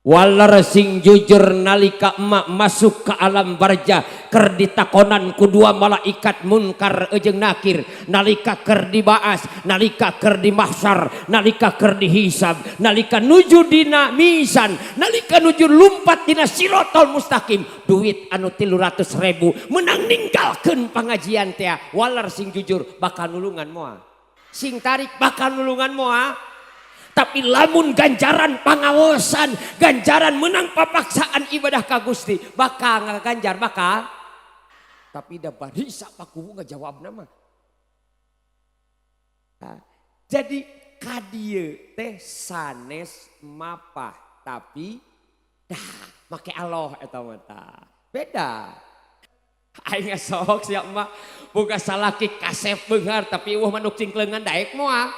Waler sing jujur nalika emak masuk ke alam barjah ker ditakonan ku dua malaikat munkar jeung nakir, nalika ker dibaas, nalika ker di mahsyar, nalika ker dihisab, nalika nuju dina mizan, nalika nuju lumpat dina sirotol mustaqim, duit anu 300.000 menang ninggalkeun pengajian teh. Waler sing jujur bakal nulungan moal, sing tarik bakal nulungan moal. Tapi lamun ganjaran pangawasan, ganjaran menang papaksaan ibadah ka Gusti, bakal ngaganjar bakal. Tapi da barisa pakuwu ngajawab nama. Nah, jadi kadieu teh sanes mapah tapi dah make Allah eta mah tah. Beda. Aing sok siap mah boga salaki kasep beunghar tapi eueuh manuk cingkleungan daek moal.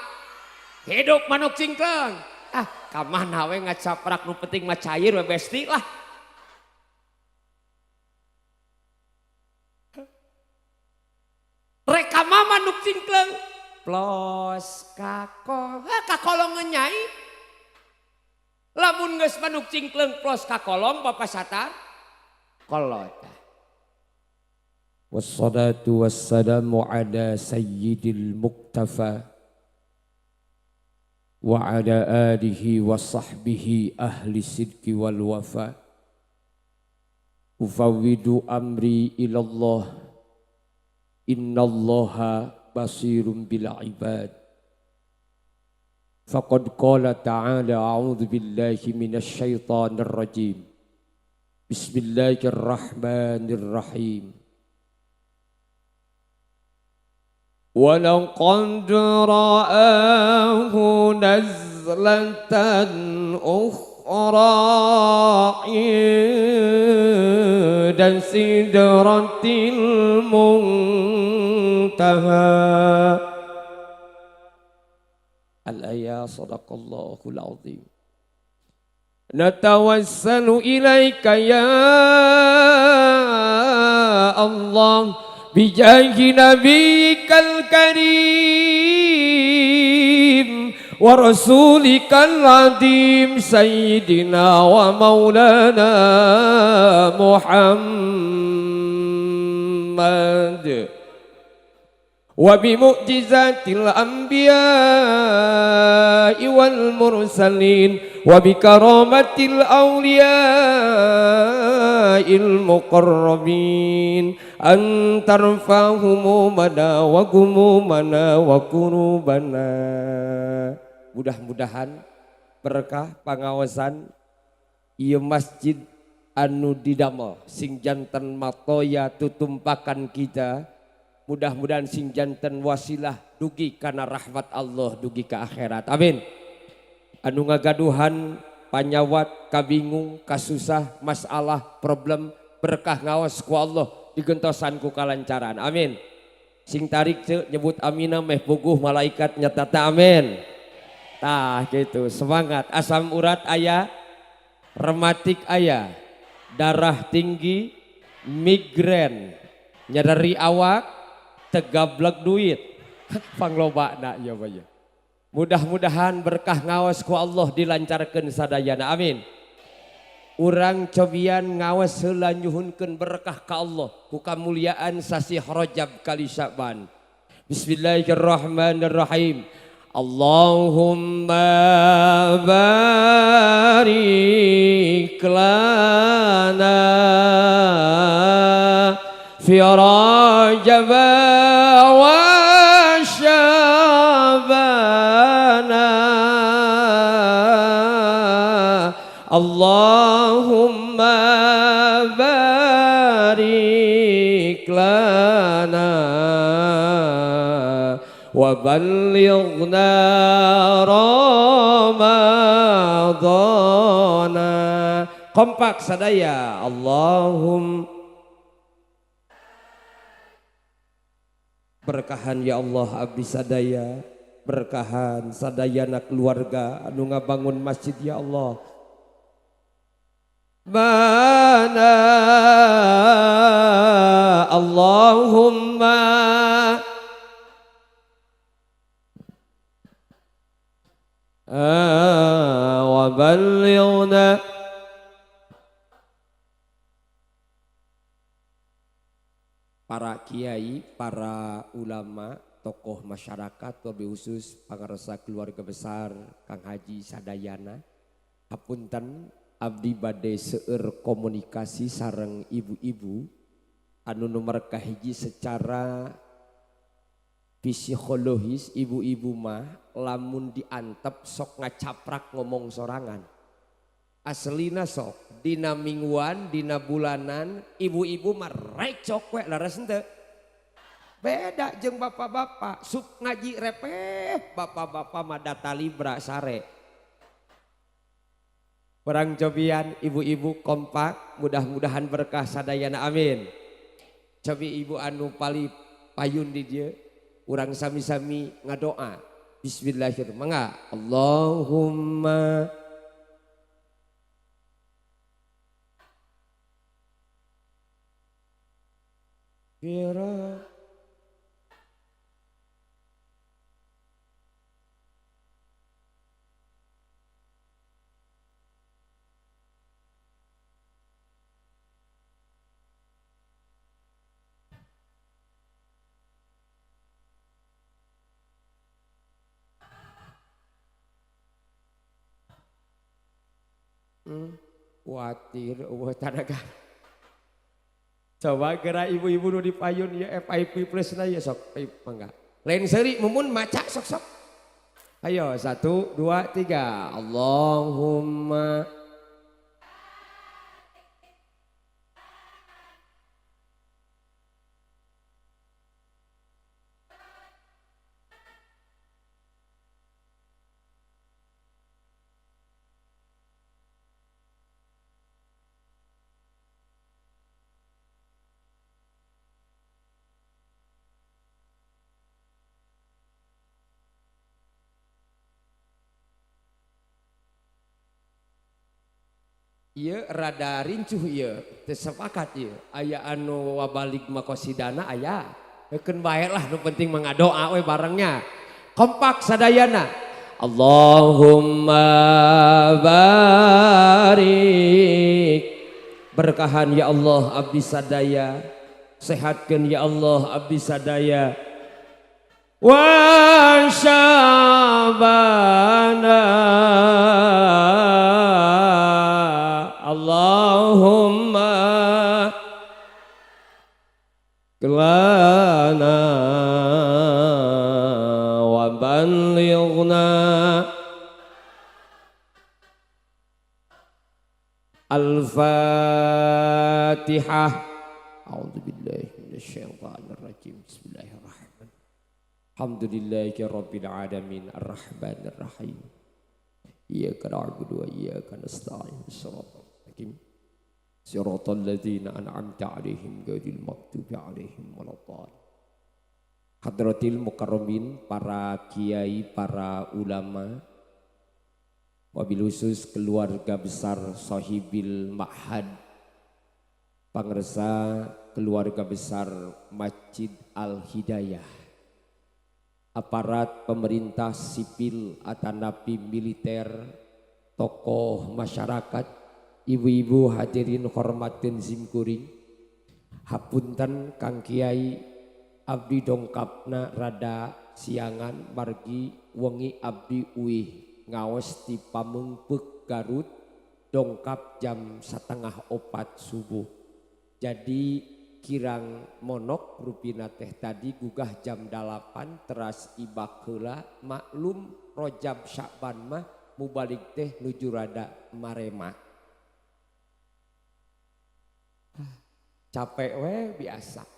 Hidup manuk cingkleung. Ah, ka mana we ngacaprak nu penting mah cair we besti lah. Reka mah manuk cingkleung. Plos kako, ha kakolong nyai. Lamun geus manuk cingkleung plos kakolong Bapak Satar. Kolot. Wassalatu wassalamu ala sayyidil muktafa wa ala alihi wa sahbihi ahli sidqi wal wafa. Ufawwidu amri ilallah, innallaha basirum bil ibad. Faqad qala ta'ala a'udzu billahi minasy syaithanir rajim. Bismillahirrahmanirrahim. ولقد رآه نزلة أخرى عند سدرة المنتهى. الآية. صدق الله العظيم. نتوسل إليك يا الله بجاه نبيك الكريم ورسولك العظيم سيدنا ومولانا محمد وبمعجزات الأنبياء والمرسلين وبكرامة الأولياء المقربين أن ترفع همومنا وغمومنا وكروبنا. Mudah-mudahan berkah pangawasan ieu masjid anu didamel sing janten matoya tutumpakan kita, mudah-mudahan sing janten wasilah dugi kana rahmat Allah dugi ke akhirat. Amin. Anu ngagaduhan panyawat, kabingung, kasusah, masalah, problem, berkah ngawas ku Allah digentosan ku kalancaran. Amin. Sing tarik ceu nyebut amina meh puguh malaikat nyatata amin. Tah gitu, semangat. Asam urat aya, rematik aya, darah tinggi, migrain, nyeri awak, tegablek duit. Panglobana ya ya. Mudah-mudahan berkah ngawas ku Allah dilancarkeun sadayana. Amin. Urang cobian ngawas heula nyuhunkeun berkah ka Allah ku kamuliaan sasih Rajab kali Sya'ban. Bismillahirrahmanirrahim. Allahumma barik lana fi Rajab wa Sya'bana. Allahumma barik lana wa ballighna Ramadana. Kompak sadaya. Allahumma berkahan ya Allah abdi sadaya, berkahan sadayana keluarga anu ngabangun masjid ya Allah. Bana Allahumma wa ballighna Para kiai, para ulama, tokoh masyarakat, lebih khusus pangarsa keluarga besar Kang Haji sadayana. Hapunten abdi bade seueur komunikasi sareng ibu-ibu anu nomor kahiji secara psikologis ibu-ibu mah lamun diantep sok ngacaprak ngomong sorangan. Aslina sok dina mingguan, dina bulanan ibu-ibu mah recok we leres henteu. Beda jeung bapak-bapak, sup ngaji repeh, bapak-bapak mah data libra sare. Perang cobian ibu-ibu kompak, mudah-mudahan berkah sadayana amin. Cobi ibu anu pali payun di dieu, urang sami-sami ngadoa. Bismillahirrahmanirrahim. Allahumma Kira kuatir eueuh tanaga. Coba gerak ibu-ibu nu di payun ya FIP plus na ya sok mangga. Lain seuri mumun maca sok-sok. Ayo 1 2 3. Allahumma ieu rada rincuh ieu teu sepakat ieu aya anu wabalik makosidana aya heukeun bae lah nu penting mah ngadoa we barengnya kompak sadayana. Allahumma barik berkahan ya Allah abdi sadaya, sehatkeun ya Allah abdi sadaya, wa syabana Allahumma kelana wa ballighna Al-Fatihah. A'udzu billahi minasyaitonir rajim. Bismillahirrahmanirrahim. Alhamdulillahi rabbil alamin arrahmanir rahim. Iyyaka na'budu wa iyyaka nasta'in. Shiratal mustaqim. Shiratal ladzina an'amta 'alaihim ghairil maghdubi 'alaihim waladdallin. Hadratil mukarramin, para kiai, para ulama, wabil khusus keluarga besar Sahibil Ma'had, pangersa keluarga besar Masjid Al-Hidayah, aparat pemerintah sipil atanapi militer, tokoh masyarakat, ibu-ibu hadirin hormatin simkuring, hapunten Kang Kiai abdi dongkapna rada siangan margi wengi abdi uih ngaos di Pamengpeuk Garut dongkap jam 3:30 subuh. Jadi kirang monok rupina teh tadi gugah jam 8 teras ibak heula maklum Rojab Syakban mah mubalik teh nuju rada marema. Capek we biasa.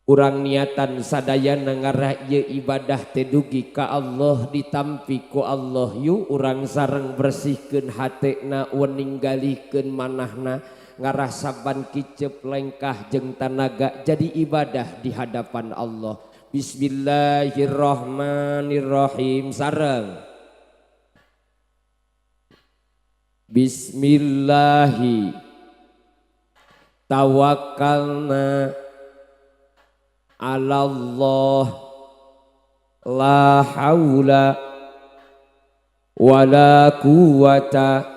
Urang niatan sadayana ngarah ieu ibadah teh dugi ka Allah ditampi ku Allah yu urang sareng bersihkeun hatena wening galihkeun manahna ngarah saban kicep lengkah jeung tanaga jadi ibadah di hadapan Allah. Bismillahirrahmanirrahim sareng Bismillahi tawakkalna ala Allah la haula wala quwata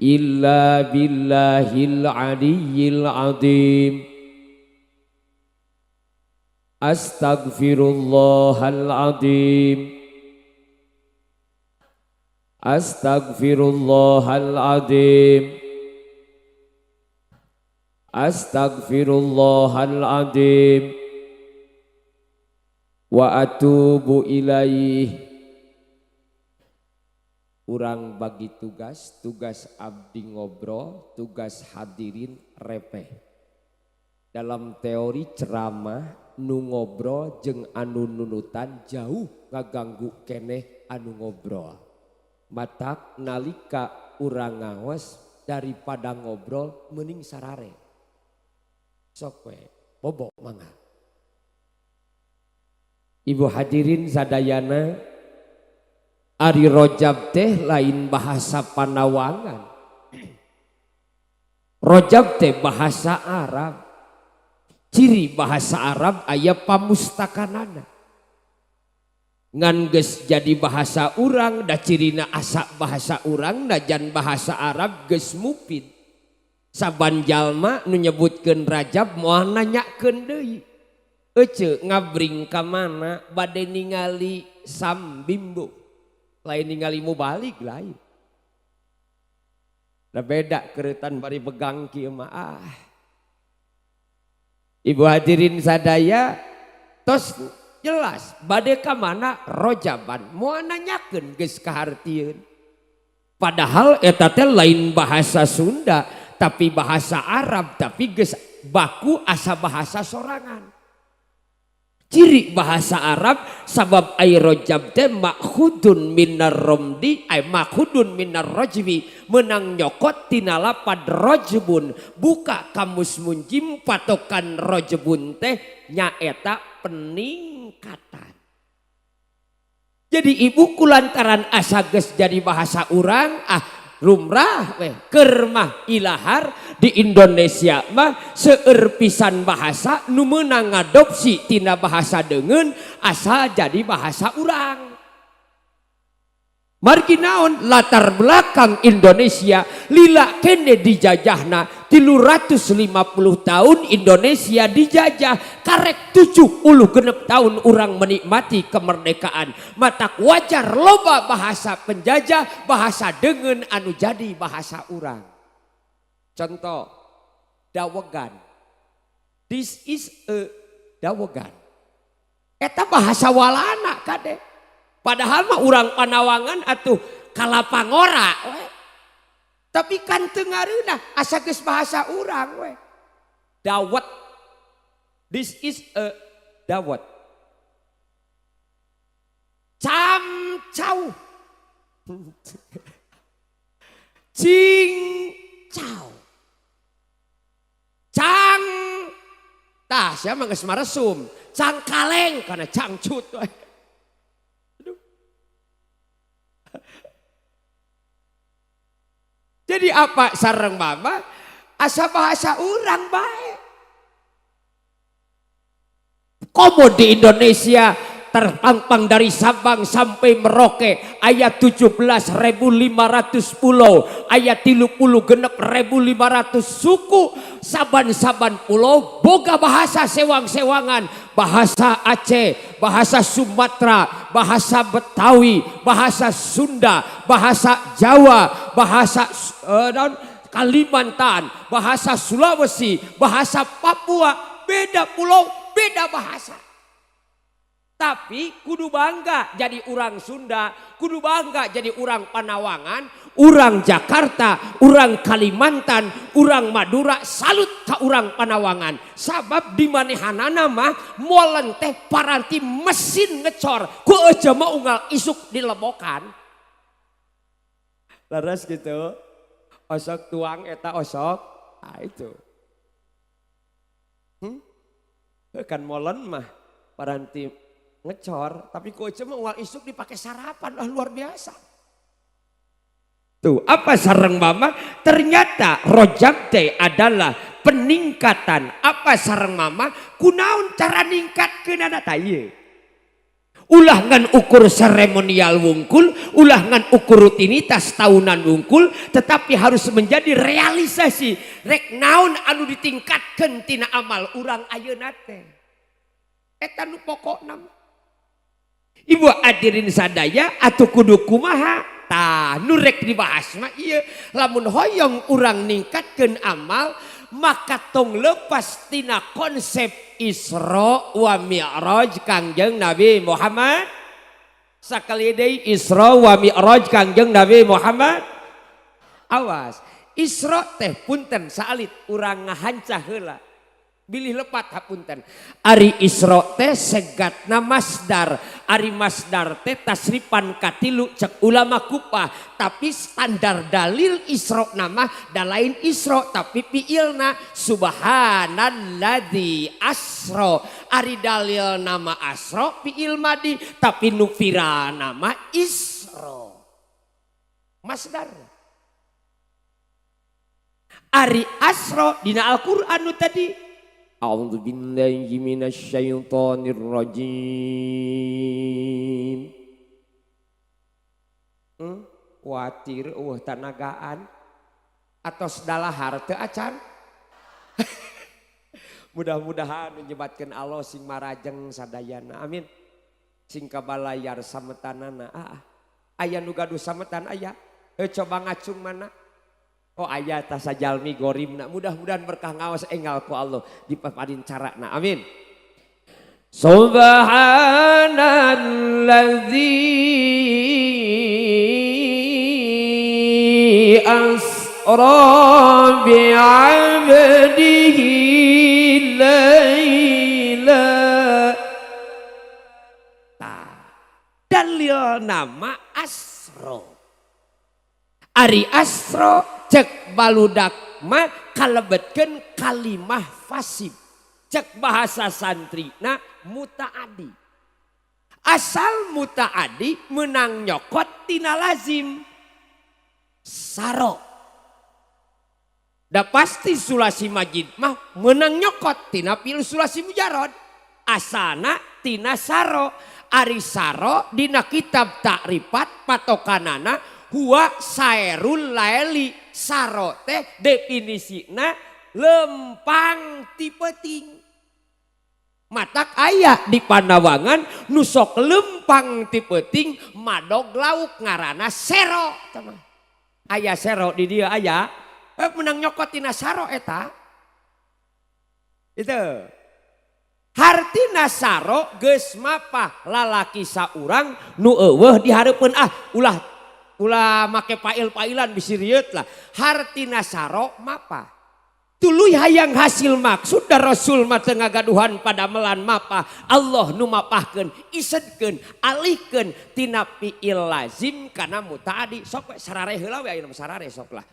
illa billahil aliyyil azim. Astaghfirullahal azim. Astaghfirullahal azim. Astaghfirullahal azim. Wa atubu ilaih. Urang bagi tugas, tugas abdi ngobrol, tugas hadirin repeh. Dalam teori ceramah nu ngobrol jeung anu nunutan jauh ngaganggu keneh anu ngobrol. Matak nalika urang ngaos daripada ngobrol mending sarare. Sok we, bobok mangga. Ibu hadirin sadayana, ari rojab teh lain bahasa Panawangan. Rojab teh bahasa Arab. Ciri bahasa Arab aya pamustakanana. Ngan geus jadi bahasa urang da cirina asa bahasa urang najan bahasa Arab geus mupid. Saban jalma nu nyebutkeun Rajab moal nanyakeun deui. Ece ngabring ka mana bade ningali Sambimbo. Lain ningali mubalik lain. Da beda keretan bari pegang kieu mah ah. Ibu hadirin sadaya tos jelas bade ka mana rojaban moal nanyakeun geus kahartieun. Padahal eta teh lain bahasa Sunda tapi bahasa Arab tapi geus baku asa bahasa sorangan. Ciri bahasa Arab sabab ai rojab teh makhudun minar romdi ai makhudun minar rojbi menang nyokot tina lapad rojbun. Buka kamus munjim patokan rojbun teh nyaeta peningkatan. Jadi ibu kulantaran asa geus jadi bahasa urang ah lumrah weh kermah ilahar di Indonesia mah seueur pisan bahasa nu meunang ngadopsi tina bahasa deungeun asal jadi bahasa urang. Margi naon latar belakang Indonesia lila kene dijajahna 350 tahun Indonesia dijajah karek 76 tahun urang menikmati kemerdekaan. Matak wajar loba bahasa penjajah bahasa deungeun anu jadi bahasa urang. Contoh dawegan. This is a dawegan. Eta bahasa Walana kade. Padahal mah urang Panawangan atuh kalapangora we. Tapi kan teu ngareunah asa geus bahasa urang we. Dawet. This is a dawet. Camcau. Cingcau. Cang. Tah sia mah geus maresum. Cangkaleng kana cangcut we. Jadi apa sareng mama asa bahasa urang bae. Komo di Indonesia terpampang dari Sabang sampai Merauke ayat 17.500 pulau, ayat 36.500 suku, saban-saban pulau boga bahasa sewang-sewangan, bahasa Aceh, bahasa Sumatera, bahasa Betawi, bahasa Sunda, bahasa Jawa, bahasa Kalimantan, bahasa Sulawesi, bahasa Papua, beda pulau, beda bahasa. Tapi kudu bangga jadi urang Sunda, kudu bangga jadi urang Panawangan, urang Jakarta, urang Kalimantan, urang Madura, salut ka urang Panawangan. Sabab di manehanana mah molen teh paranti mesin ngecor, ku aja mah unggal isuk dilebokan. Leres gitu. Osok tuang eta osok, nah itu. Kan molen mah paranti ngecor, tapi ku aja mah unggal isuk dipakai sarapan, lah luar biasa. Tuh, apa sareng mama? Ternyata rojab teh adalah peningkatan. Apa sareng mama? Kunaon cara ningkatkeunana tah ieu? Ulah ngan ukur seremonial wungkul, ulah ngan ukur rutinitas tahunan wungkul, tetapi harus menjadi realisasi. Rek naon anu ditingkatkan tina amal urang ayeuna teh. Eta nu pokokna. Ibu hadirin sadaya atuh kudu kumaha? Tah nu rek dibahas mah ieu, lamun hoyong urang ningkatkeun amal maka tong lepas tina konsep Isra wa Mi'raj Kangjeng Nabi Muhammad. Sakali deui Isra wa Mi'raj Kangjeng Nabi Muhammad. Awas, Isra teh punten saalit urang ngahancah heula. Bilih lepat hapunten. Ari Isra teh segatna masdar. Ari masdar teh tasrifan katilu cek ulama Kufah, tapi standar dalil Isra nama da lain Isra tapi fiilna subhanalladzi asra. Ari dalil nama asra fiil madi tapi nu viral nama Isra. Masdar. Ari asra dina Al-Qur'an nu tadi. A'udzu billahi minasyaitonir rajim. Kuatir eueuh tanagaan atos dalahar teu acan. Mudah-mudahan nyebatkeun Allah sing marajeng sadayana. Amin. Sing kabalayar sametanana. Aya nu gaduh sametan aya. Coba ngacung mana? Oh aya tasajalmi gorimna, mudah-mudahan berkah ngawas enggal ku Allah dipaparin carana. Amin. Subhanalladzi asra bi'abdihi laila. Dalil nama asra. Ari asra cek baludak mah kalebetkeun kalimah fasib. Cek bahasa santrina mutaadi. Asal mutaadi menang nyokot tina lazim. Saro. Da pasti sulasi majid mah menang nyokot tina pil sulasi mujarod. Asana tina saro. Ari saro dina kitab takrifat patokanana huwa saerul laeli. Saro teh definisina lempang ti peuting. Matak aya di Panawangan nu sok lempang ti peuting madog lauk ngaranna sero. Aya sero di dieu aya. Menang nyokot tina saro eta. Itu. Hartina saro geus mapah lalaki saurang nu eueuh dihareupeun ah ulah ulah make pail-pailan bisi rieut lah. Hartina saro mapah. Tuluy hayang hasil maksud da Rasul mah teu ngagaduhan padamelan mapah. Allah nu mapahkeun, isedkeun, alihkeun tina fiil lazim kana mutaadi. Sok we sarare heula we ayeuna sarare sok lah.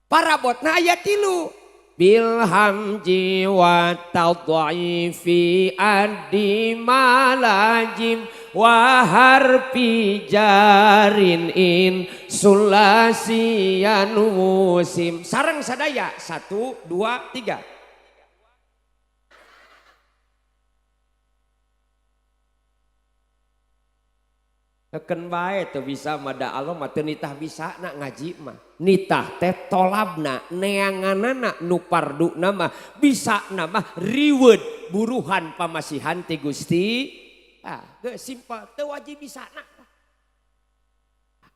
Parabotna aya 3. Bil hamji wa tadhifi adi malajim wa harfi jarin in sulasian musim. Sareng sadaya 1 2 3. Teken bae teu bisa mah da Allah mah teu nitah bisa nak ngaji mah. Nitah teh tolabna neanganana nu parduna mah bisa nama reward buruhan pamasihan ti Gusti. Ah, geus simpel teu wajib bisa nak.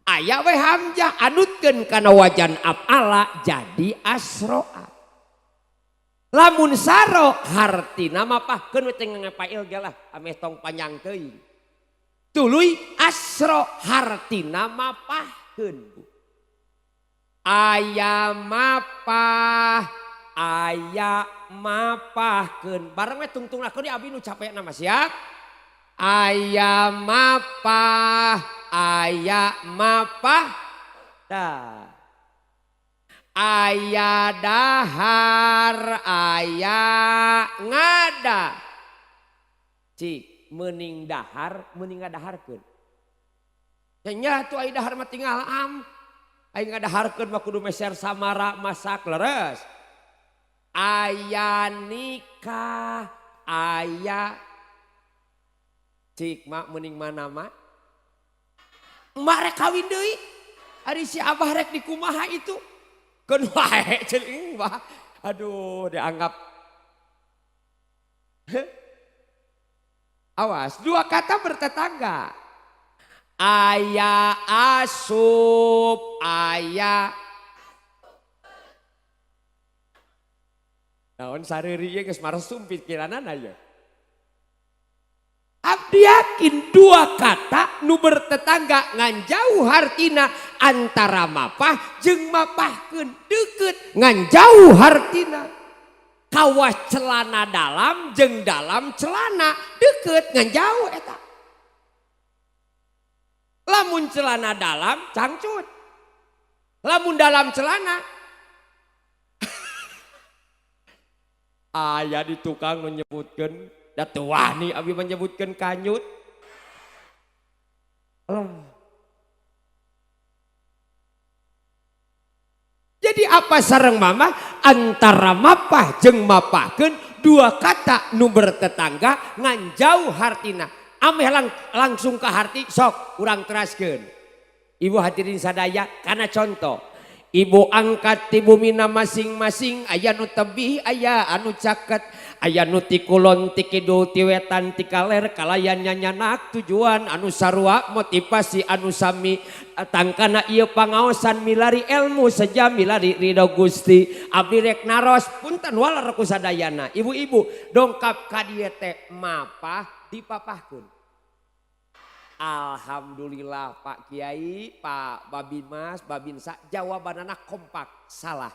Aya we hamzah anutkeun kana wajan af'ala jadi asroa. Lamun saro hartina mapahkeun we teh ngapail ge lah ameh tong panjang teuing. Tuluy asro hartina mapahkeun. Aya mapah, aya mapahkeun. Bareng we tungtungnakeun di abi nu capekna mah siap. Aya mapah, aya mapah. Dah. Aya dahar, aya ngada. Cik. Mening dahar, mening ngadaharkeun. Nya tuh aya dahar mah tinggal am. Aya ngadaharkeun mah kudu meser samara masak leres. Aya nikah, aya Cik mak mending mana mak? Emak rek kawin deui. Ari si abah rek dikumaha itu? Keun wae celing bah. Aduh dianggap. Awas, dua kata bertetangga. Aya asup, aya. Naon sareuri ieu geus maresum pikiranana ieu. Abdi yakin dua kata nu bertetangga ngan jauh hartina antara mapah jeung mapahkeun deukeut ngan jauh hartina. Kawas celana dalam jeung dalam celana deukeut ngan jauh eta. Lamun celana dalam cangcut. Lamun dalam celana aya di tukang menyebutkeun da teu wani abi menyebutkeun kanyut. Jadi apa sareng mama antara mapah jeung mapahkeun dua kata nu bertetangga ngan jauh hartina. Ameh langsung ke harti sok urang teraskeun. Ibu hadirin sadaya kana contoh. Ibu angkat ti bumina masing-masing aya nu tebih aya anu caket aya nu ti kulon ti kidul ti wetan ti kaler kalayan nyanyanak tujuan anu sarua motivasi anu sami tangkana ieu pangaosan milari ilmu seja milari ridho Gusti abdi rek naros punten waler ku sadayana ibu-ibu dongkap ka dieu teh mapah dipapahkeun. Alhamdulillah Pak Kiai, Pak Babinmas, Babinsa, jawabanana kompak, salah.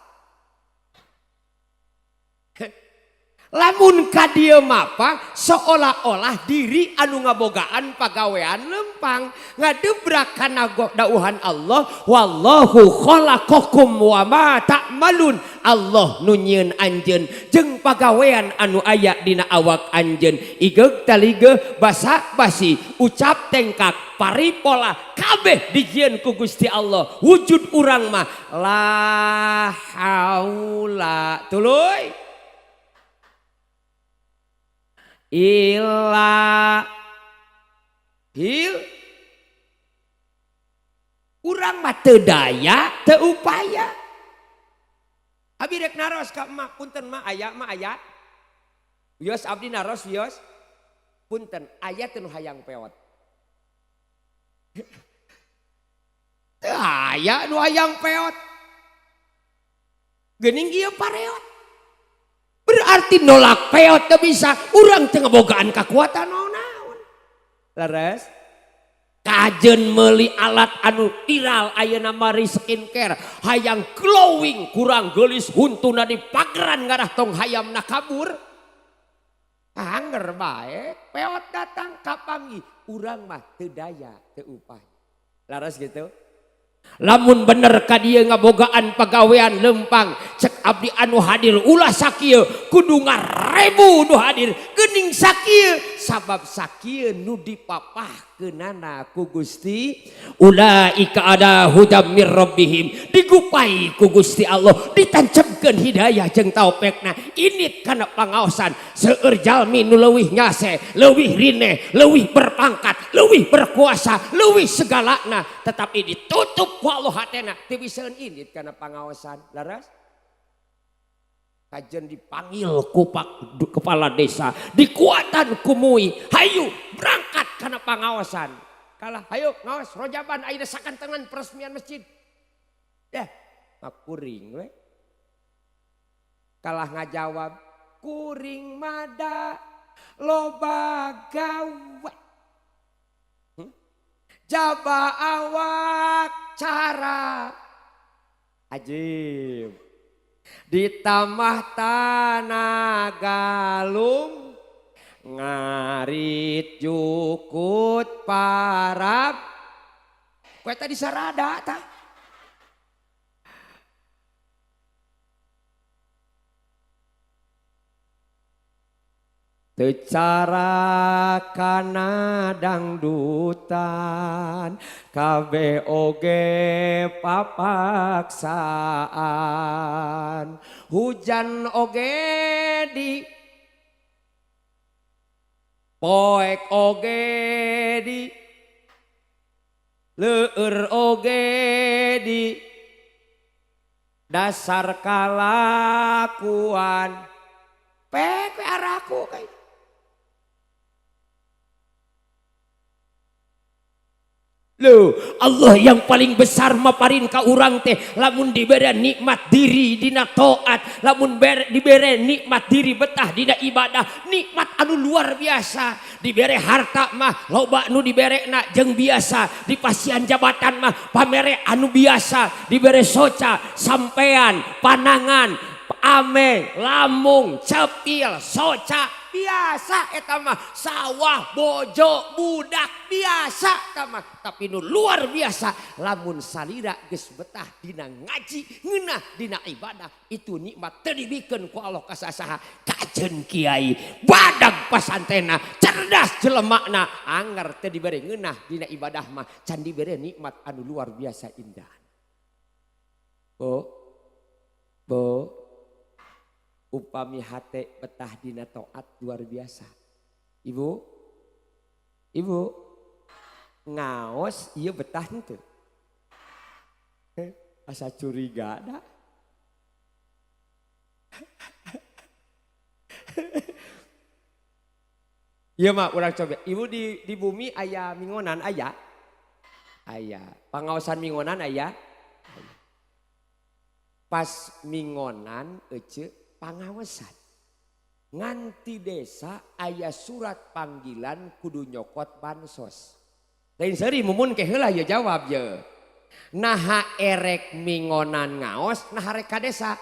Lamun ka dieu mapah seolah-olah diri anu ngabogaan pagawean lempang ngadebrak kana dauhan Allah wallahu khalaqakum wa ma ta'malun. Allah nu nyieun anjeun jeung pagawean anu aya dina awak anjeun igeug taligeuh basa basi ucap tengkak paripola kabeh dijieun ku Gusti Allah wujud urang mah la haula tuluy illa hil urang mah teu daya teu upaya. Abi rek naros ka emak punten mah aya mah aya wios abdi naros wios punten aya teu nu hayang peot teu aya nu hayang peot geuning ieu pareot. Berarti nolak peot teu bisa, urang teu ngabogaan kakuatan naon-naon. Leres? Kajen meuli alat anu viral ayeuna mari skincare, hayang glowing kurang geulis huntuna di pageran ngarah tong hayamna kabur. Anger bae, peot datang kapanggih, urang mah teu daya, teu upaya. Leres gitu? Lamun bener ka dieu ngabogaan pagawean lempang cek abdi anu hadir ulah sakieu kudu ngarebu nu hadir geuning sakieu sabab sakieu nu dipapahkeunana ku Gusti ulaika ada hudam mir rabbihim digupai ku Gusti Allah ditancapkeun hidayah jeung taufekna ini kana pangaosan seueur jalmi nu leuwih nyase leuwih rineh leuwih berpangkat leuwih berkuasa leuwih segalana tetapi ditutup ku Allah hatena teu bisaeun indit kana pangaosan laras kajen dipanggil ku pak kepala desa dikuatan ku mui hayu berangkat kana pangaosan kalah hayu ngaos rojaban ayeuna sakantengan peresmian masjid dah mak kuring we kalah ngajawab kuring mada loba gawe jaba awak cara ajib ditambah tanah galung ngarit jukut parab kue tadi sarada tah. Teu cara kana dangdutan kabeh oge papaksaan hujan oge di Poek oge di leur oge di dasar kalakuan pek we araku kayak. Loh, Allah yang paling besar maparin ka urang teh lamun dibere nikmat diri dina taat, lamun dibere nikmat diri betah dina ibadah, nikmat anu luar biasa. Dibere harta mah loba nu diberena jeung biasa, dipasihan jabatan mah pamere anu biasa, dibere soca, sampean, panangan, ame, lamung, cepil, soca biasa eta mah, sawah, bojo, budak biasa eta mah. Tapi nu luar biasa lamun salira geus betah dina ngaji, ngeunah dina ibadah, itu nikmat teu dibikeun ku Allah ka sasaha. Kajeun kiai, badag pasantena, cerdas jelemakna, anger teu dibere ngeunah dina ibadah mah, can dibere nikmat anu luar biasa indah. Bo, bo, upami hate betah dina taat luar biasa. Ibu, ibu ngaos ieu betah henteu? Asa curiga da. Ieu mah urang coba. Ibu di bumi aya mingonan aya? Aya. Pangaosan mingonan aya? Pas mingonan ece pangawasan. Nganti desa aya surat panggilan kudu nyokot bansos. Lain seuri mumun ke heula ya jawab ye. Naha erek mingonan ngaos, naha rek ka desa.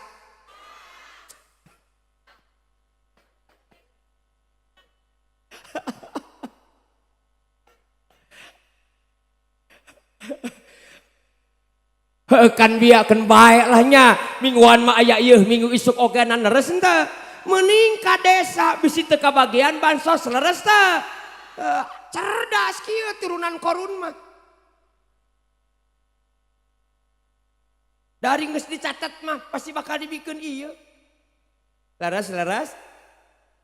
Kan biakeun bae lah nya. Mingguan mah aya ieu, minggu isuk ogenan leres henteu. Mending ka desa bisi teu kabagian bansos leres teu. Cerdas kieu turunan korun mah. Dari geus dicatat mah pasti bakal dibikeun ieu. Leres-leres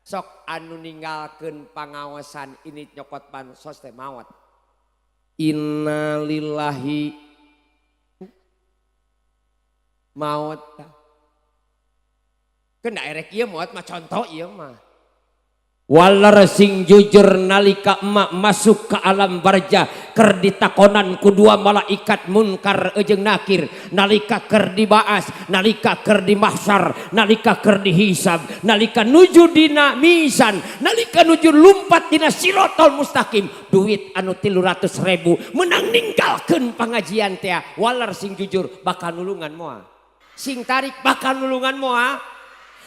sok anu ninggalkeun pangaosan ini nyokot bansos teh maot. Innalillahi maot. Kena erek ieu maot mah contoh ieu mah. Waler sing jujur nalika emak masuk ke alam barjah keur ditakonan ku dua malaikat munkar jeung nakir, nalika keur dibaas, nalika keur dimahsyar, nalika keur dihisab, nalika nuju dina mizan, nalika nuju lumpat dina sirotol mustaqim, duit anu 300.000 menang ninggalkeun pangajian teh. Waler sing jujur bakal nulungan moal, sing tarik bakal nulungan moal.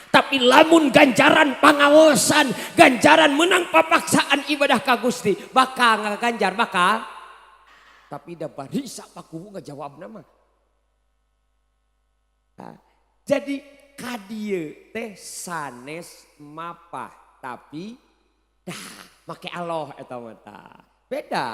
Tapi lamun ganjaran pangaosan, ganjaran menang papaksaan ibadah ka Gusti, bakal ngaganjar bakal. Tapi da barisa pakuwu ngajawabna mah. Nah, jadi kadieu teh sanes mapah tapi dah make Allah eta mah tah. Beda.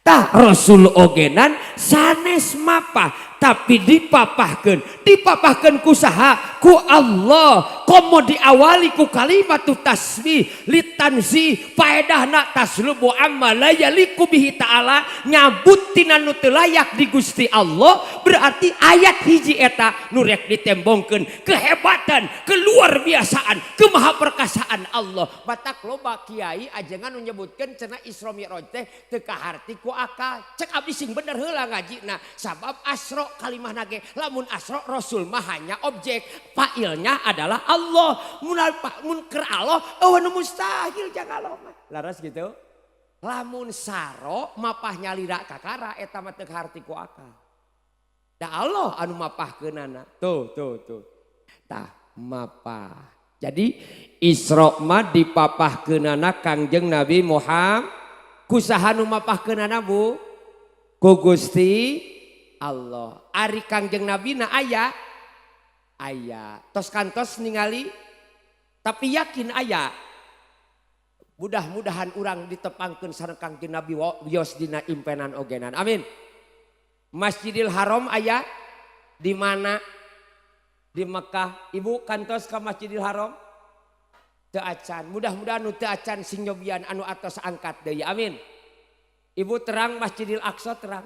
Tah Rasul ogenan sanes mapah tapi dipapahkeun, dipapahkeun ku saha? Ku Allah. Komo diawali ku kalimat tasbih litanzi faedahna taslubu amma la yaliku bihi ta'ala, nyabut tina nu teu layak di Gusti Allah. Berarti ayat hiji eta nu rek ditembongkeun kehebatan, keluarbiasaan, kemahaperkasaan Allah. Batak loba kiai ajengan nu nyebutkeun cenah Isra Mi'raj teh teu kaharti ku akal. Cek abdi sing bener heula ngajina, sabab asro kalimahna ge lamun asro Rasul mah hanya objek, failnya adalah Allah. Mun mun keur Allah eueuh nu mustahil jang Allah mah. Laras gitu. Lamun saro mapah nyalira kakara eta mah teu kaharti ku akal. Da Allah anu mapahkeunana. Tuh tuh tuh. Tah mapah. Jadi Isra mah dipapahkeunana Kangjeng Nabi Muhammad. Kusaha nu mapahkeunana Bu? Ku Gusti Allah. Ari Kangjeng Nabi na aya? Aya. Tos kantos ningali tapi yakin aya. Mudah-mudahan urang ditepangkeun sareng Kangjeng Nabi wios dina impenan ogenan. Amin. Masjidil Haram aya di mana? Di Mekah. Ibu kantos ka Masjidil Haram? Teu acan. Mudah-mudahan nu teu acan sing nyobian, anu atos angkat deui. Amin. Ibu, terang Masjidil Aqsa? Terang.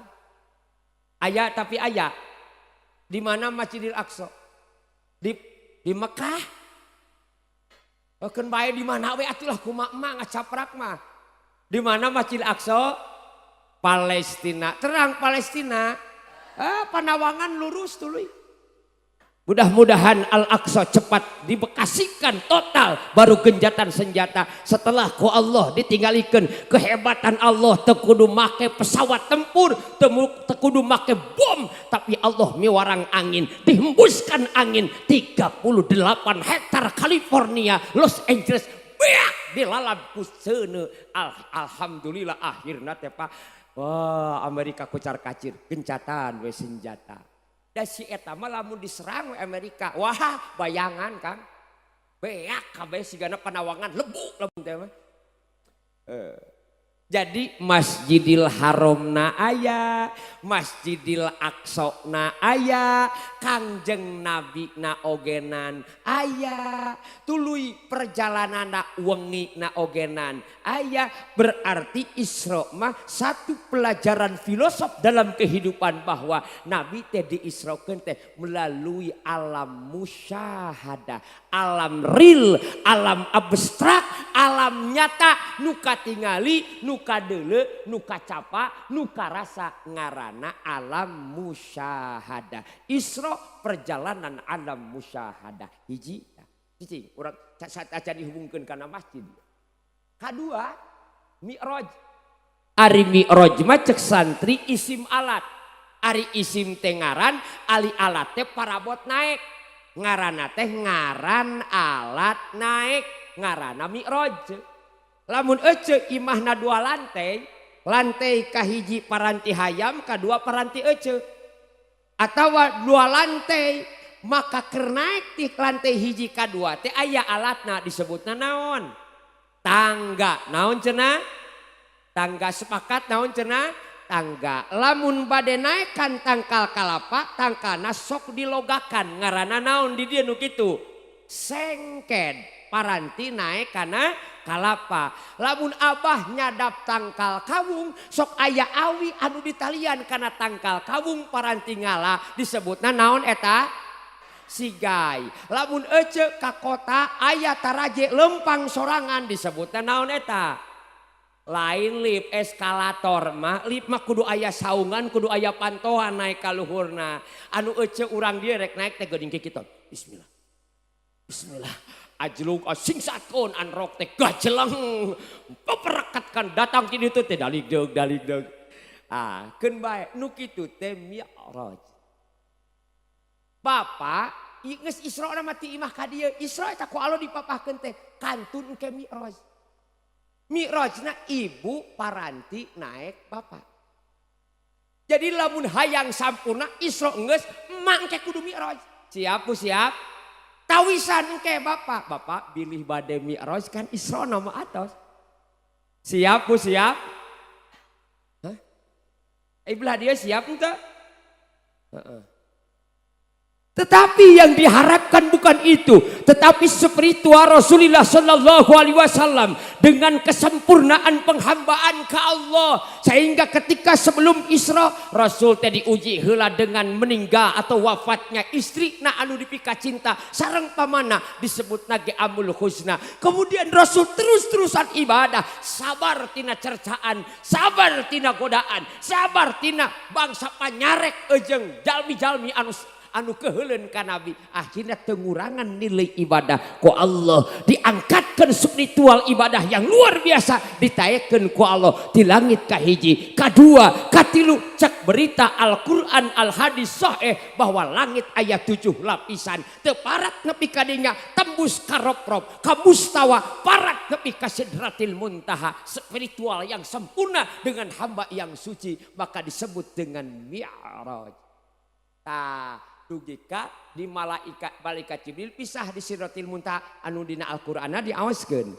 Aya, tapi aya. Di mana Masjidil Aqsa? Di Mekah. Keun bae di mana we atulah, kumaha emak ngacaprak mah. Di mana Masjidil Aqsa? Palestina. Terang Palestina. Ah, Panawangan lurus tuluy. Mudah-mudahan Al-Aqsa cepat dibekasikan total, baru genjatan senjata. Setelah ku Allah ditinggalikan kehebatan Allah, teu kudu make pesawat tempur, teu kudu make bom, tapi Allah miwarang angin, dihembuskan angin 38 hektar California, Los Angeles beak dilalap ku seuneu. Alhamdulillah akhirna teh, Pak. Wah, Amerika kucar kacir, gencatan we senjata. Da si eta mah lamun diserang we Amerika, wah, bayangan Kang. Beak kabeh sigana Panawangan lebu lamun teh mah. Jadi Masjidil Haram na aya, Masjidil Aqsa na aya, Kangjeng Nabi na ogenan aya, tuluy perjalanan na wengi na ogenan aya. Berarti Isra mah satu pelajaran filosof dalam kehidupan bahwa Nabi teh diisrokeun teh melalui alam musyahadah, alam real, alam abstrak, alam nyata, nu katingali, nu kadeuleu, nu kacapa, nu karasa, ngarana alam musyahadah. Isra perjalanan alam musyahadah. Hiji, hiji urang saat acan dihubungkeun kana masjid. Kadua, Mi'raj. Ari Mi'raj mah cek santri isim alat. Ari isim teh ngaran, ari alat teh parabot naik. Ngaranna teh ngaran alat naik, ngaranna Mi'raj. Lamun ece imahna dua lantai, lantai kahiji paranti hayam, kadua paranti ece. Atawa dua lantai, maka keur naik ti lantai hiji kadua teh aya alatna, disebutna naon? Tangga. Naon cenah? Tangga, sepakat naon cenah? Tangga. Lamun bade naik kan tangkal kalapa, tangkalna sok dilogakan, ngaranna naon di dieu nu kitu? Sengked. Paranti naik kana kalapa. Lamun abah nyadap tangkal kawung, sok aya awi anu ditalian kana tangkal kawung paranti ngala, disebutna naon eta? Sigai. Lamun ece ka kota aya taraje lempang sorangan, disebutna naon eta? Lain lift, eskalator mah. Lift mah kudu aya saungan, kudu aya pantoan naik ka luhurna. Anu ece urang dieu rek naik teh geuning kitu. Bismillah. Bismillah. Ajlug singsatkeun anrok teh gajeleng. Peperekatkan datang ki ditu teh dalik deug dalik deug. Ah, keun bae nu kitu teh Mi'raj. Bapak geus Isra mah ti imah ka dieu. Isra eta ku Allah dipapahkeun teh kantun ke Mi'raj. Mi'rajna ibu paranti naik bapak. Jadi lamun hayang sampurna Isra geus, emak engke kudu Mi'raj. Siap Bu, siap? Tawisan engke bapak, bapak bilih bade Mi'raj kan Isra nama atos. Siap Bu, siap? Hah? Ibelah dia siap ente? Heeh. Tetapi yang diharapkan bukan itu, tetapi spiritual Rasulullah Shallallahu Alaihi Wasallam dengan kesempurnaan penghambaan ke Allah, sehingga ketika sebelum Isra Rasul tadi diuji heula dengan meninggal atau wafatnya istri na anu dipika cinta sareng pamana, disebut nage amul husna. Kemudian Rasul terus-terusan ibadah, sabar tina cercaan, sabar tina godaan, sabar tina bangsa panyarek ejeng jalmi-jalmi anu anu keheuleun ka Nabi. Akhirnya tengurangan nilai ibadah, ku Allah diangkatkan spiritual ibadah yang luar biasa, ditaekkeun ku Allah di langit kahiji, kadua, katilu. Cek berita Al-Quran, Al-Hadis sahih bahwa langit ayat 7 lapisan, teu parat nepi ka dinya, tembus ka rob-rob, ka mustawa, parat nepi ka sidratil muntaha. Spiritual yang sempurna dengan hamba yang suci, maka disebut dengan Mi'raj. Tah, dugi ka di malaikat malaikat Jibril pisah di Sidratil Muntaha anu dina Al-Qur'anna diawaskeun,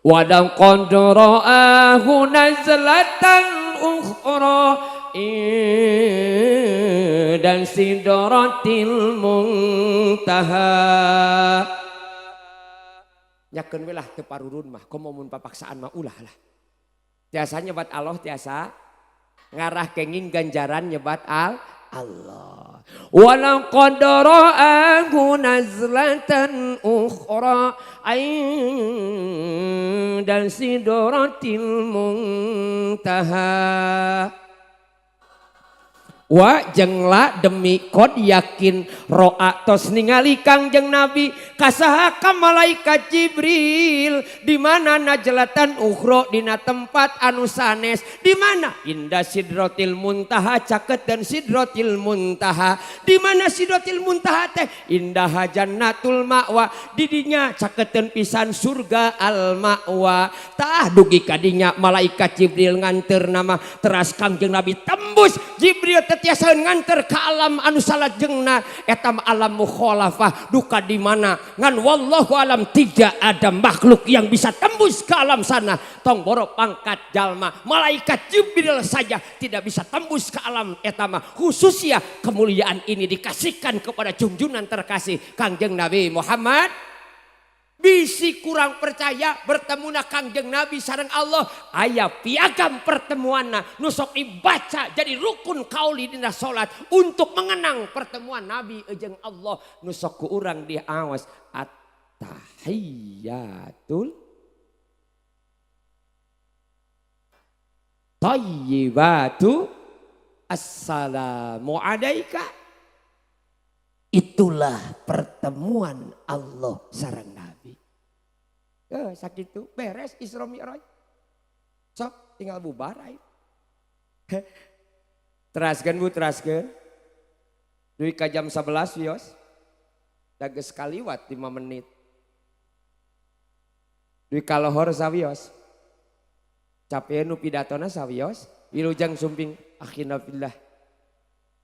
wa laqad ra'ahu nazlatan ukhra dan sidratil muntaha. Nyakeun we lah teu parurun mah, komo mun papaksaan mah ulah lah. Tiasa nyebat Allah tiasa ngarah kenging ganjaran nyebat al Allah. Walaqad ra'ahu nazlatan ukhra 'inda sidratil muntaha. Wa jengla demi kod yakin roa tos ningali Kangjeng Nabi kasaha ka malaikat Jibril di mana najlatan ukhra dina tempat anu sanes di mana inda sidratil muntaha caket dan sidratil muntaha di mana sidratil muntaha teh indah jannatul ma'wa didinya caketeun pisan surga al ma'wa. Tah dugi kadinya malaikat Jibril nganter nama teras Kangjeng Nabi tembus Jibril tetiasa nganter ke alam anu salajengna eta mah alam mukhalafah duka di mana ngan wallahu alam tidak ada makhluk yang bisa tembus ke alam sana tong boro pangkat jalma malaikat Jibril saja tidak bisa tembus ke alam eta mah khususnya kemuliaan ini dikasihkan kepada junjungan terkasih Kangjeng Nabi Muhammad. Bisi kurang percaya bertemuna Kangjeng Nabi sareng Allah aya piagam pertemuanna nu sok dibaca jadi rukun kauli dina salat untuk mengenang pertemuan Nabi jeung Allah nu sok ku urang diawas at-tahiyyatul thayyibatu assalamu alaika. Itulah pertemuan Allah sareng Nabi. Sakitu beres Isra Mi'raj. Sok tinggal bubar ayo. Teraskeun Bu, teraskeun. Dugi ka jam 11 wios. Da geus kaliwat 5 menit. Dugi ka lohor sawios. Capek nu pidatona sawios. Wilujeng sumping akhina fillah.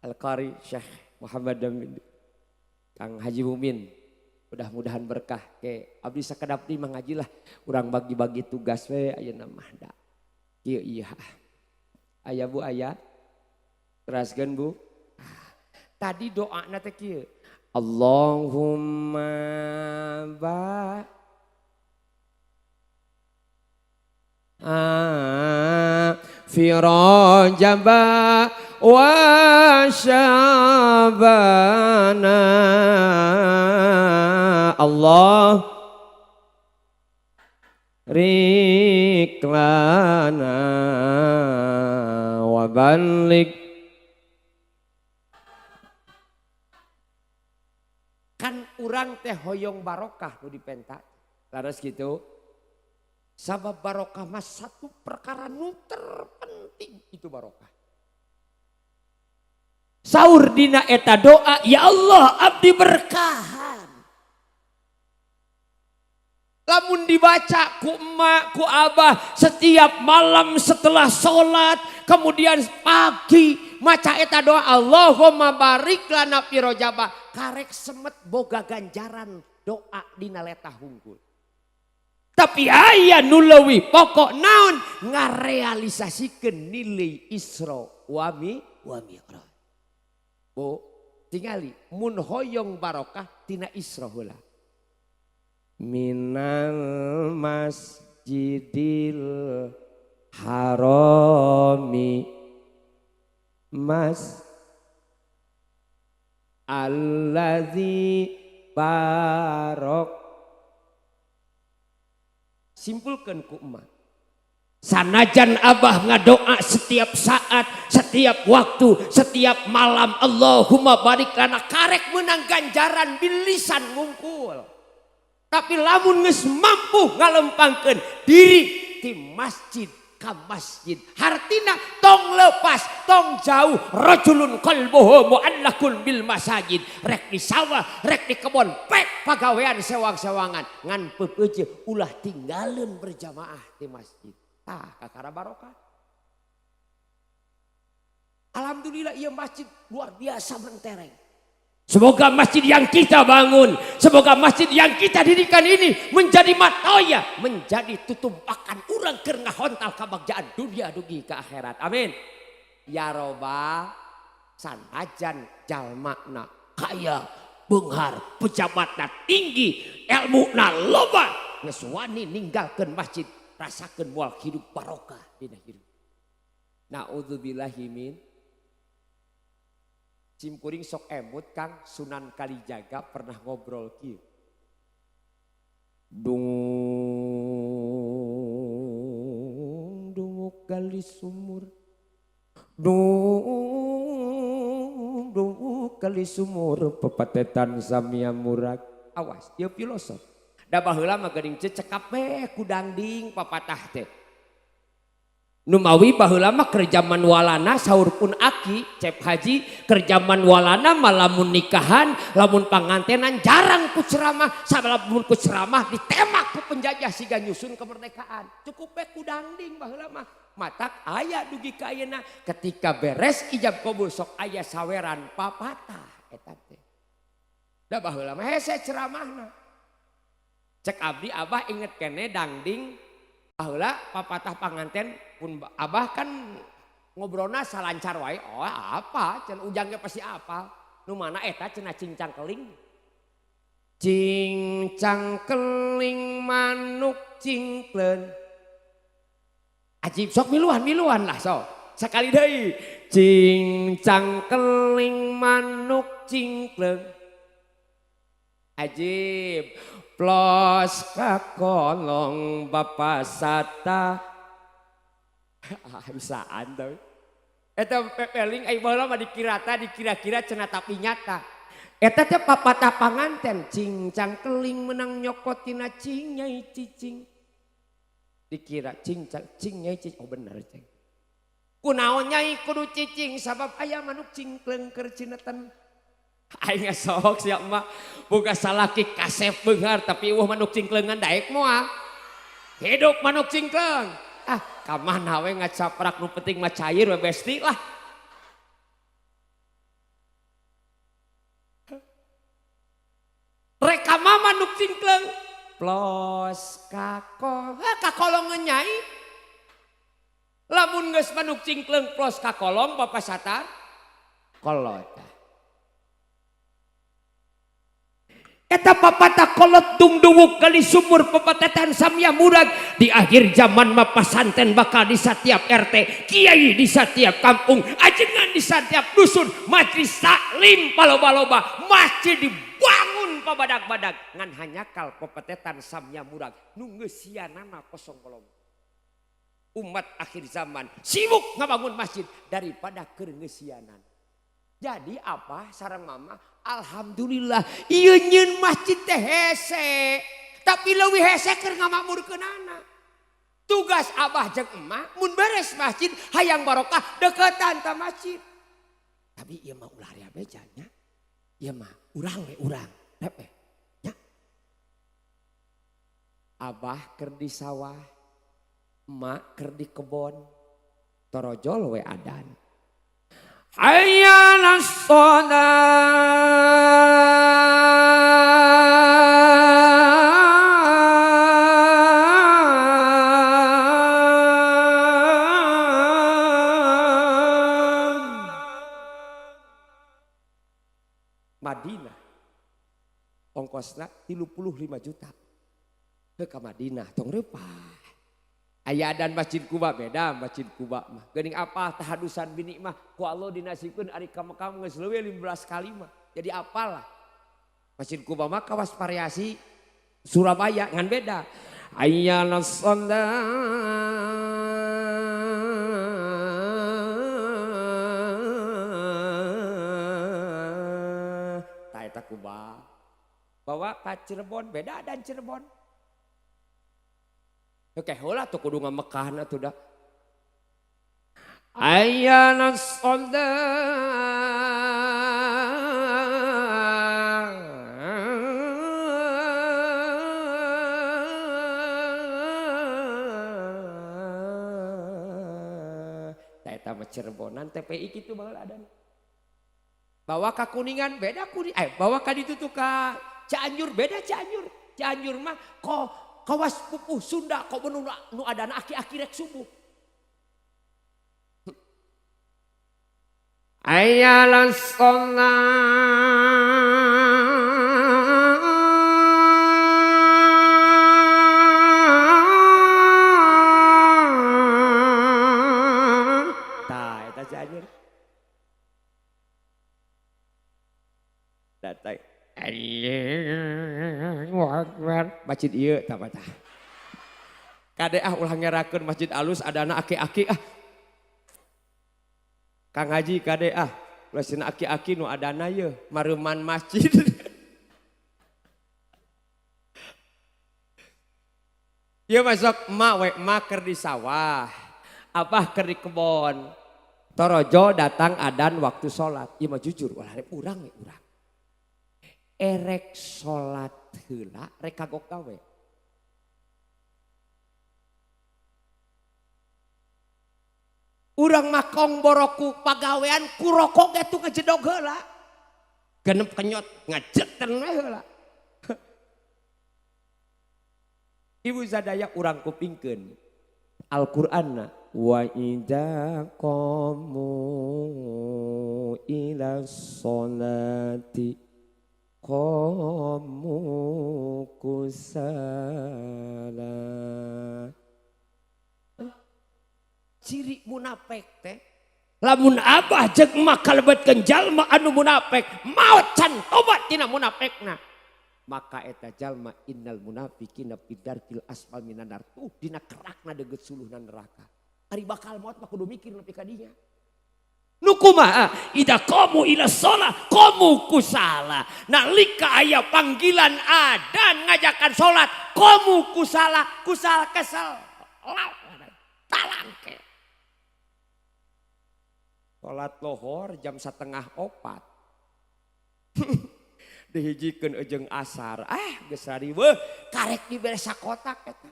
Al-Qari Syekh Muhammad Damin. Kang Haji Mumin. Mudah-mudahan berkah ke abdi sakedap di mangajilah urang bagi-bagi tugas we ayeuna mah da. Kieu ieu. Aya Bu aya. Teraskeun Bu. Tadi doana teh kieu. Allahumma ba fi rajaba wa syabana Allah riklana wa balik. Kan urang teh hoyong barokah nu dipenta. Laras gitu. Sabab barokah mah satu perkara nu terpenting itu barokah. Saur dina eta doa, ya Allah abdi berkahan. Lamun dibaca ku emak, ku abah setiap malam setelah sholat, kemudian pagi maca eta doa Allahumma barik lana fi rajaba, karek semet boga ganjaran doa dina letah hungkul. Tapi aya nu leuwih pokok naon ngarealisasikeun nilai Isra wa Mi'raj. Bu, tingali mun hoyong barokah tina Isra heula. Minal masjidil harami mas allazi barok. Simpulkan ku emak. Sanajan abah ngadoa setiap saat, setiap waktu, setiap malam Allahumma barik lana karek menang ganjaran bilisan ngungkul. Tapi lamun geus mampu ngalempangkeun diri di masjid ka masjid. Hartina tong lepas, tong jauh. Rajulun qalbuhu mu'allakun bil masajid. Rek di sawah, rek di kebon, pek pagawean sewang-sewangan. Ngan peupeuje ulah tinggalin berjamaah di masjid. Tah kakara barokah. Alhamdulillah ieu masjid luar biasa mentereng. Semoga masjid yang kita bangun, semoga masjid yang kita dirikan ini menjadi matoya, menjadi tutumpakan urang keur ngahontal kabagjaan dunia dugi ke akhirat. Amin. Ya roba sanajan jalmana kaya, beunghar, pejabatna tinggi, elmuna loba, Geus wani ninggalkeun masjid, rasakeun moal hidup barokah dina hidup. Naudzubillahi min. Simkuring sok emut Kang Sunan Kalijaga pernah ngobrol kieu. Dung dumuk gali sumur. Dung dumuk gali sumur pepatetan samia murag. Awas, ieu filosof. Da baheula mah geuning cecekap we ku dangding papatah teh. Numawi baheula mah keur jaman walana saur pun aki Cep Haji keur jaman walana mah lamun nikahan, lamun pangantenan jarang ku ceramah, salamun ku ceramah ditemak ku penjajah siga nyusun kemerdekaan. Cukup we ku dangding baheula mah. Matak aya dugi ka ayeuna ketika beres ijab kabul sok aya saweran papatah eta teh. Da baheula mah hese ceramahna. Cek abdi abah inget kene dangding baheula papatah panganten pun abah kan ngobrolna salancar wae. Oh apa cenah ujang ge pasti apal. Nu mana eta cenah cincang keling. Cincang keling manuk cingkleun. Ajib sok miluan-miluan lah sok. Sekali deui. Cincang keling manuk cingkleun. Ajib. Plos kakolong Bapak Sata. Ah bisaan tau. Eta pepeling ai baheula mah dikirata dikira-kira cenah tapi nyata. Eta teh papatah panganten cincang keling menang nyokot tina cing nyai cicing. Dikira cincang cing nyai cicing. Oh bener cing. Kunaon nyai kudu cicing sabab aya manuk cingkleung keur cineten. Aing sok siap mah boga salaki kasep beunghar tapi eueuh manuk cingkleungan daek moal. Hidup manuk cingkleung. Ah ka mana we ngacaprak nu penting mah cair we besti lah. Rek ka manuk cingkleung plos kako kakolong nyai. Lamun geus manuk cingkleung plos kakolong Bapak Satar kolot. Eta papatah kolot dungduwuk kali sumur pepatetan samya murag. Di akhir zaman mah pasanten bakal di setiap RT, kiai di setiap kampung, ajengan di setiap dusun, majlis taklim paloba-loba, masjid dibangun pabadag-badag ngan hanyakal pepatetan samya murag nu ngeusianana kosong kolong. Umat akhir zaman sibuk ngabangun masjid daripada keur ngeusianan. Jadi apa sareng mama? Alhamdulillah ieu nyeun masjid teh hese. Tapi leuwih hese keur ngamakmurkeunana. Tugas abah jeung emak mun beres masjid hayang barokah deketan ta masjid. Tapi ieu mah ulah rea beja nya. Ieu mah urang we urang. Rep nya. Abah keur di sawah, emak keur di kebon, torojol we adan. Hayya 'alas shalah. Madinah ongkosna 35 juta. Ke Madinah tong reupah. Aya dan Masjid Kuba beda Masjid Kuba mah. Geuning apa tahadusan bini mah ku Allah dinasibkeun ari ka Mekah geus leuwih 15 kali mah. Jadi apalah. Masjid Kuba mah kawas variasi Surabaya ngan beda. Hayya 'alas shalah. Ta eta Kuba. Bawa ka Cirebon beda dan Cirebon. Oke, heula tuh kudu ngamekahna tuh dah. Hayya 'alas shalah. Tah eta mah Cirebonan TPI kitu baheula adan. Bawa ka Kuningan beda Kuning, bawa ka ditu tuh ka Cianjur beda Cianjur. Cianjur mah kok kawas pupuh Sunda kok nu adana aki-aki rek subuh. Hayya 'alas shalah. Datang. Allahu Akbar. Masjid ieu tah tah. Kade ah ulah ngerakeun masjid alus adana aki-aki ah. Kang Haji kade ah ulah cenah aki-aki nu adana yeuh mareuman masjid. Ieu masuk emak we emak keur di sawah, abah keur di kebon. Torojo datang adan waktu sholat. Ieu mah jujur ulah rek urang we urang. Erek sholat heula rek kagok gawe. Urang mah kong boroku pagawean ku rokok ge tuh ngejedog heula. Genep kenyot ngajeten we heula. Ibu sadaya urang kupingkeun Al-Qur'anna wa idza qamu ila sholati qamu kusala. Ciri munafik teh lamun abah jeung emak kalebetkeun jalma anu munafik maot can tobat tina munafikna maka eta jalma innal munafiqina fidarkil asfal minan nar tuh dina kerakna deugeut suluhna neraka. Ari bakal maot mah kudu mikir nepi ka dinya. Nu kumaha ida qamu ila shalah qamu kusala. Nalika aya panggilan adan ngajakan salat qamu kusala kusal kesel talangke. Salat lohor jam 3:30. Dihijikeun ejeng asar. Ah geus riweuh karek dibere sakotak eta.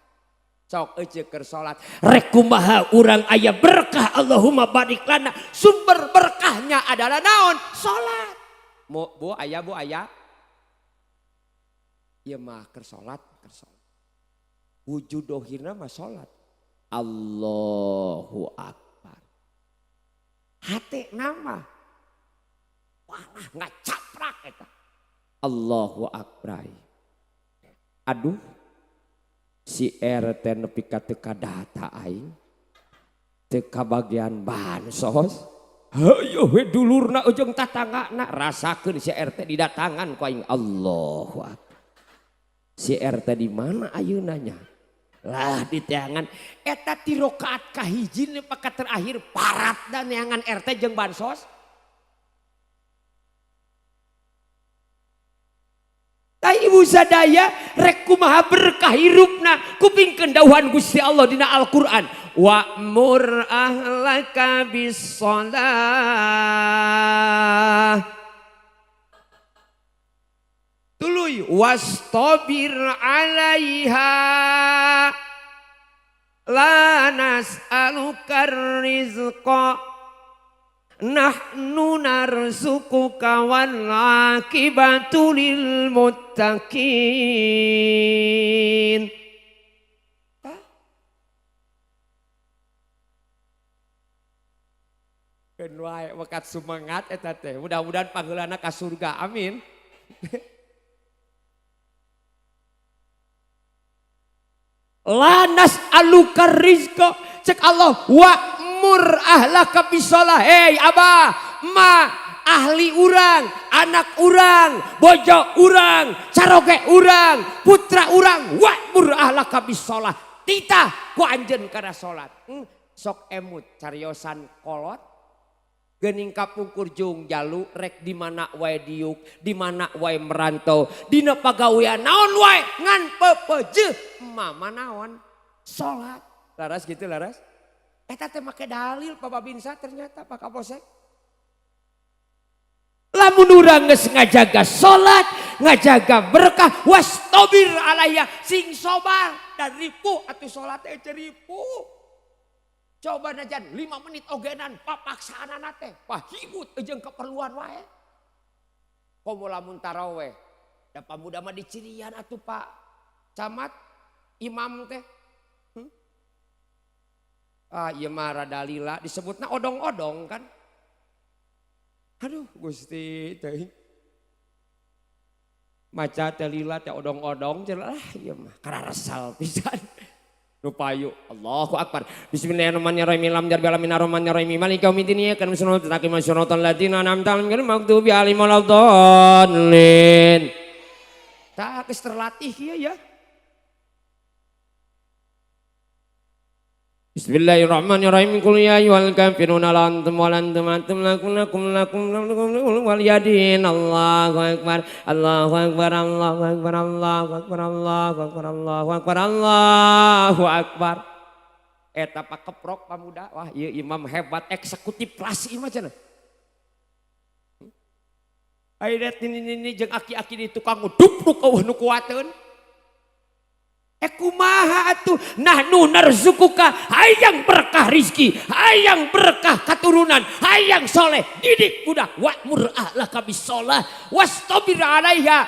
Sok ece keur salat rek kumaha urang aya berkah Allahumma barik lana. Sumber berkahnya adalah naon? Salat. Mo bu aya bu aya. Ieu mah keur salat, keur salat. Wujud dohirna mah salat. Allahu akbar. Hate nama walah ngacaprak eta. Allahu akbar. Aduh si RT nepi ka teu kadata aing teu kabagian bansos. Hayoh we dulurna ujung tatanggana rasakeun si RT didatangan ku aing. Allahu akbar. Si RT di mana ayeuna nya? Lah di teangan eta ti rakaat kahiji nepi ka terakhir parat da neangan RT jeung bansos. Tah ibu sadaya rek kumaha berkah hirupna kupingkeun dawuhan Gusti Allah dina Al-Qur'an wa'mur ahlaka bis-shalah tuluy wastabir 'alaiha la nas'aluka rizqa nahnu narzuquka wal 'aqibatu lil muttaqin. Keun wae wekat sumangat eta teh. Mudah-mudahan pangheulana ka surga. Amin. La nas'aluka rizqa cek Allah wa mur ahlaka bisolah. Hei abah, ma, ahli urang, anak urang, bojo urang, caroge urang, putra urang, wa mur ahlaka bisolah. Titah ku anjeun kana salat. Sok emut cariosan kolot. Geuning kapungkur jung jalu rek di mana wae diuk, di mana wae merantau, dina pagawean naon wae ngan pepejeuh mama naon salat. Laras gitu laras. Eta teh make dalil Pak Babinsa ternyata Pak Kapolsek. Lamun urang geus ngajaga salat, ngajaga berkah, wastabir alaiha sing sabar dan ripuh atuh salat teh ripuh. Coba najan 5 menit ogenan papaksaanana teh, pahibut jeung keperluan wae. Komo lamun taraweh, da pamuda mah dicirian atuh Pak Camat, imam teh. Ah ieu mah rada lila disebutna odong-odong kan. Aduh Gusti teh. Maca teh lila teh odong-odong cenah lah ieu mah kararesal pisan. Nu payu Allahu akbar. Bismillahirrahmanirrahim. Lam jar alamin arrahmanirrahim. Maliki yaumiddin iyyaka na'budu wa iyyaka nasta'in ladzina an'amta 'alaihim ghairil maghdubi 'alaihim waladdallin. Tah geus terlatih kieu ya. Bismillahirrahmanirrahim. Qul ya ayyuhal kafirun la antum wa la antum antum lakum lakum lakum lakum wal yadin. Allahu akbar. Allahu akbar. Allahu akbar. Allahu akbar. Allahu akbar. Allahu akbar. Allahu akbar. Eta pak keprok pamuda. Wah, ieu imam hebat eksekutif kelas ieu mah cenah. Ayeuna nini jeung aki-aki di tukang dupluk eueuh nu kuateun. Kumaha atuh nahnu narzukuka hayang berkah rizki, hayang berkah keturunan, hayang soleh, didik budak wa'mur ahlaka bisolah wastabir 'alaiha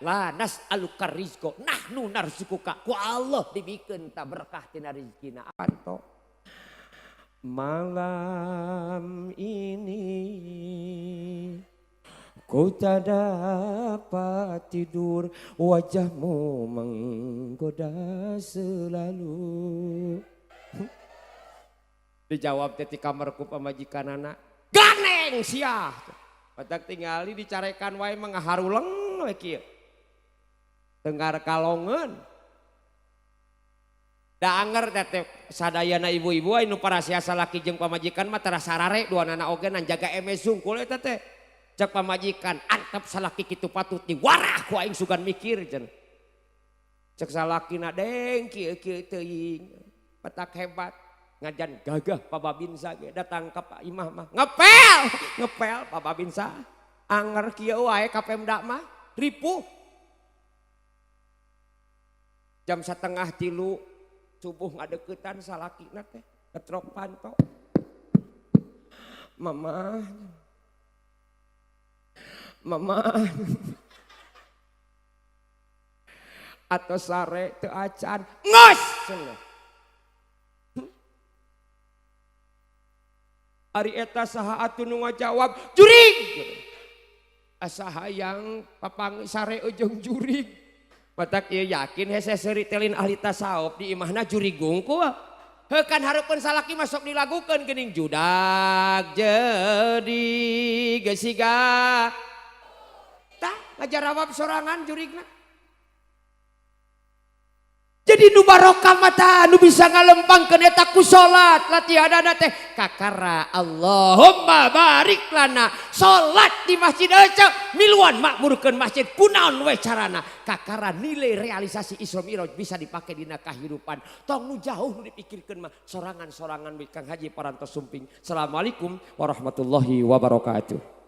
la nas'aluka rizqo nahnu narzukuka. Ku Allah dibikeun ta berkah tina rizkina. Panto malam ini ku tak dapat tidur, wajahmu menggoda selalu. Dijawab teh ti kamarku pamajikanana, ganeng sia. Batak tingali dicarekan wae mah ngaharuleng we kieu. Tengar kalongeun. Da anger teh sadayana ibu-ibu anu parasiah salaki jeung pamajikan mah tara sarare duanana oge nan jaga emes sungkul eta teh. Cek pamajikan antep salaki kitu patut diwarah ku aing sugan mikir cenah. Cek salakina deng kieu kieu teuing. Petak hebat ngajan gagah pababinsa ge datang ka Pak Imah mah ngepel ngepel pababinsa anger kieu wae ka Pemda mah ripuh. Jam 2:30 subuh ngadeukeutan salakina teh ketrok panto. Mama Mama atau sare teu acan ngos cenah. Ari eta saha atuh nu ngajawab jurig. Asa hayang papang sare ujung jurig. Batak ieu yakin hese seuri telin ahli tasawuf di imahna jurig gungkul. Heuh kan hareupeun salaki masuk dilagukeun geuning judag jadi gesiga. Ngajarawab sorangan jurigna. Jadi nu barokah mata nu bisa ngalempangkeun eta ku salat latihanana teh kakara Allahumma barik lana salat di masjid ece miluan makmurkeun masjid kunaon we carana kakara nilai realisasi Isra Mi'raj bisa dipake dina kahirupan tong nu jauh nu dipikirkeun mah sorangan-sorangan we Kang Haji parantos sumping. Assalamualaikum warahmatullahi wabarakatuh.